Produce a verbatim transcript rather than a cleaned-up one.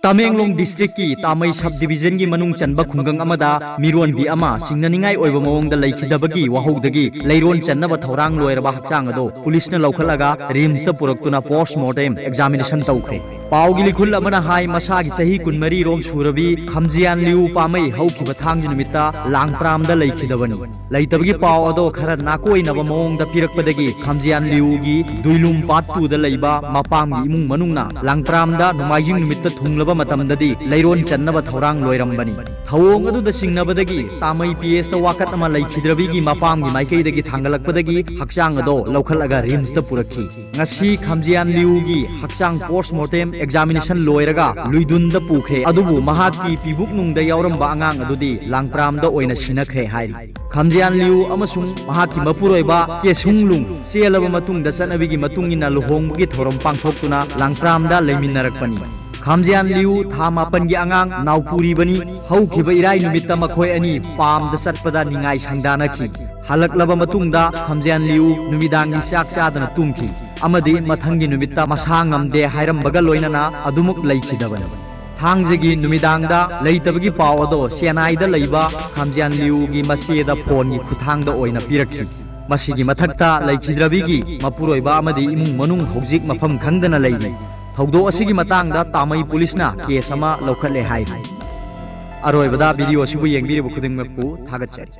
ꯇꯃꯦꯡꯂꯣꯡ ꯗꯤꯁꯇ꯭ꯔꯤꯛꯀꯤ ꯇꯥꯃꯩ ꯁꯕ ꯗꯤꯕꯤꯖꯟꯒꯤ ꯃꯅꯨꯡ ꯆꯟꯕ ꯈꯨꯡꯒꯪ ꯑꯃꯗ ꯃꯤꯔꯣꯟꯕꯤ ꯑꯃ ꯆꯤꯡꯅꯅꯤꯡꯉꯥꯏ ꯑꯣꯏꯕ ꯃꯑꯣꯡꯗ ꯂꯩꯈꯤꯗꯕꯒꯤ ꯋꯥꯍꯧꯗꯒꯤ ꯂꯩꯔꯣꯟ ꯆꯟꯅꯕ ꯊꯧꯔꯥꯡ ꯂꯣꯏꯔꯕ ꯍꯛꯆꯥꯡ ꯑꯗꯨ ꯄꯨꯂꯤꯁꯅ ꯂꯧꯈꯠꯂꯒ ꯔꯤꯝꯁꯇ ꯄꯨꯔꯛꯇꯨꯅ ꯄꯣꯁꯃꯣꯔꯇꯦꯝ ꯑꯦꯛꯖꯥꯃꯤꯅꯦꯁꯟ ꯇꯧꯈ꯭ꯔꯦ꯫ ꯄꯥꯎꯒꯤ ꯂꯤꯈꯨꯜ ꯑꯃꯅ ꯍꯥꯏ, ꯃꯁꯥꯒꯤ ꯆꯍꯤ ꯀꯨꯟꯃꯔꯤ ꯔꯣꯝ ꯁꯨꯔꯕꯤ ꯈꯝꯖꯤꯌꯥꯟ ꯂꯤꯌꯨ ꯄꯥꯃꯩ ꯍꯧꯈꯤꯕ ꯊꯥꯡꯖ ꯅꯨꯃꯤꯠꯇ ꯂꯥꯡꯄ꯭ꯔꯥꯝꯗ ꯂꯩꯈꯤꯗꯕꯅꯤ꯫ ꯂꯩꯇꯕꯒꯤ ꯄꯥꯎ ꯑꯗꯣ ꯈꯔ ꯅꯥꯀꯣꯏꯅꯕ ꯃꯑꯣꯡꯗ ꯄꯤꯔꯛꯄꯗꯒꯤ ꯈꯝꯖꯤꯌꯥꯟ ꯂꯤꯌꯨꯒꯤ ꯗꯨꯏꯂꯨꯝ ꯄꯥꯔꯠ ꯇꯨꯗ ꯂꯩꯕ ꯃꯄꯥꯝꯒꯤ ꯏꯃꯨꯡ ꯃꯅꯨꯡꯅ ꯂꯥꯡꯄ꯭ꯔꯥꯝꯗ ꯅꯣꯡꯃꯥꯏꯖꯤꯡ ꯅꯨꯃꯤꯠꯇ ꯊꯨꯡꯂꯕ ꯃꯇꯝꯗꯗꯤ ꯂꯩꯔꯣꯟ ꯆꯟꯅꯕ ꯊꯧꯔꯥꯡ ꯂꯣꯏꯔꯝꯕꯅꯤ꯫ ꯊꯧꯑꯣꯡ ꯑꯗꯨꯗ ꯆꯤꯡꯅꯕꯗꯒꯤ ꯇꯥꯃꯩ ꯄꯤ ꯑꯦꯁꯇ ꯋꯥꯀꯠ ꯑꯃ ꯂꯩꯈꯤꯗ꯭ꯔꯕꯤꯒꯤ ꯃꯄꯥꯝꯒꯤ ꯃꯥꯏꯀꯩꯗꯒꯤ ꯊꯥꯡꯒꯠꯂꯛꯄꯗꯒꯤ ꯍꯛꯆꯥꯡ ꯑꯗꯣ ꯂꯧꯈꯠꯂꯒ ꯔꯤꯝꯁꯇ ꯄꯨꯔꯛꯈꯤ꯫ ꯉꯁꯤ ꯈꯝꯖꯤꯌꯥꯟ ꯂꯤꯌꯨꯒꯤ ꯍꯛꯆꯥꯡ ꯄꯣꯁꯃꯣꯔꯇꯦꯝ ꯑꯦꯛꯖꯥꯃꯤꯅꯦꯁꯟ ꯂꯣꯏꯔꯒ ꯂꯨꯏꯗꯨꯟꯗ ꯄꯨꯈ꯭ꯔꯦ, ꯑꯗꯨꯕꯨ ꯃꯍꯥꯛꯀꯤ ꯄꯤꯕꯨꯛꯅꯨꯡꯗ ꯌꯥꯎꯔꯝꯕ ꯑꯉꯥꯡ ꯑꯗꯨꯗꯤ ꯂꯥꯡꯄ꯭ꯔꯥꯝꯗ ꯑꯣꯏꯅ ꯁꯤꯟꯅꯈ꯭ꯔꯦ ꯍꯥꯏꯔꯤ꯫ ꯈꯝꯖꯤꯌꯥꯟ ꯂꯤꯌꯨ ꯑꯃꯁꯨꯡ ꯃꯍꯥꯛꯀꯤ ꯃꯄꯨꯔꯣꯏꯕ ꯀꯦꯁꯨꯡ ꯂꯨꯡ ꯆꯦꯜꯂꯕ ꯃꯇꯨꯡꯗ ꯆꯠꯅꯕꯤꯒꯤ ꯃꯇꯨꯡ ꯏꯟꯅ ꯂꯨꯍꯣꯡꯕꯒꯤ ꯊꯧꯔꯝ ꯄꯥꯡꯊꯣꯛꯇꯨꯅ ꯂꯥꯡꯄ꯭ꯔꯥꯝꯗ ꯂꯩꯃꯤꯟꯅꯔꯛꯄꯅꯤ꯫ ꯈꯝꯖꯤꯌꯥꯟ ꯂꯤꯌꯨ ꯊꯥ ꯃꯥꯄꯟꯒꯤ ꯑꯉꯥꯡ ꯅꯥꯎꯄꯨꯔꯤꯕꯅꯤ꯫ ꯍꯧꯈꯤꯕ ꯏꯔꯥꯏ ꯅꯨꯃꯤꯠꯇ ꯃꯈꯣꯏ ꯑꯅꯤ ꯄꯥꯝꯗ ꯆꯠꯄꯗ ꯅꯤꯡꯉꯥꯏ ꯁꯪꯗꯥꯅꯈꯤ꯫ ꯍꯜꯂꯛꯂꯕ ꯃꯇꯨꯡꯗ ꯈꯝꯖꯤꯌꯥꯟ ꯂꯤꯌꯨ ꯅꯨꯃꯤꯗꯥꯡꯒꯤ ꯆꯥꯛ ꯆꯥꯗꯅ ꯇꯨꯝꯈꯤ ꯑꯃꯗꯤ ꯃꯊꯪꯒꯤ ꯅꯨꯃꯤꯠꯇ ꯃꯁꯥ ꯉꯝꯗꯦ ꯍꯥꯏꯔꯝꯕꯒ ꯂꯣꯏꯅꯅ ꯑꯗꯨꯃꯛ ꯂꯩꯈꯤꯗꯕꯅꯤ꯫ ꯊꯥꯡꯖꯒꯤ ꯅꯨꯃꯤꯗꯥꯡꯗ ꯂꯩꯇꯕꯒꯤ ꯄꯥꯎ ꯑꯗꯣ ꯆꯦꯟꯅꯥꯏꯗ ꯂꯩꯕ ꯈꯝꯖꯤꯌꯥꯟ ꯂꯤꯌꯨꯒꯤ ꯃꯆꯦꯗ ꯐꯣꯟꯒꯤ ꯈꯨꯠꯊꯥꯡꯗ ꯑꯣꯏꯅ ꯄꯤꯔꯛꯈꯤ꯫ ꯃꯁꯤꯒꯤ ꯃꯊꯛꯇ ꯂꯩꯈꯤꯗ꯭ꯔꯕꯤꯒꯤ ꯃꯄꯨꯔꯣꯏꯕ ꯑꯃꯗꯤ ꯏꯃꯨꯡ ꯃꯅꯨꯡ ꯍꯧꯖꯤꯛ ꯃꯐꯝ ꯈꯪꯗꯅ ꯂꯩꯔꯤ꯫ ꯊꯧꯗꯣꯛ ꯑꯁꯤꯒꯤ ꯃꯇꯥꯡꯗ ꯇꯥꯃꯩ ꯄꯨꯂꯤꯁꯅ ꯀꯦꯁ ꯑꯃ ꯂꯧꯈꯠꯂꯦ ꯍꯥꯏꯔꯤ꯫ ꯑꯔꯣꯏꯕꯗ ꯚꯤꯗꯤꯑꯣ ꯑꯁꯤꯕꯨ ꯌꯦꯡꯕꯤꯔꯤꯕ ꯈꯨꯗꯤꯡꯃꯛꯄꯨ ꯊꯥꯒꯠꯆꯔꯤ꯫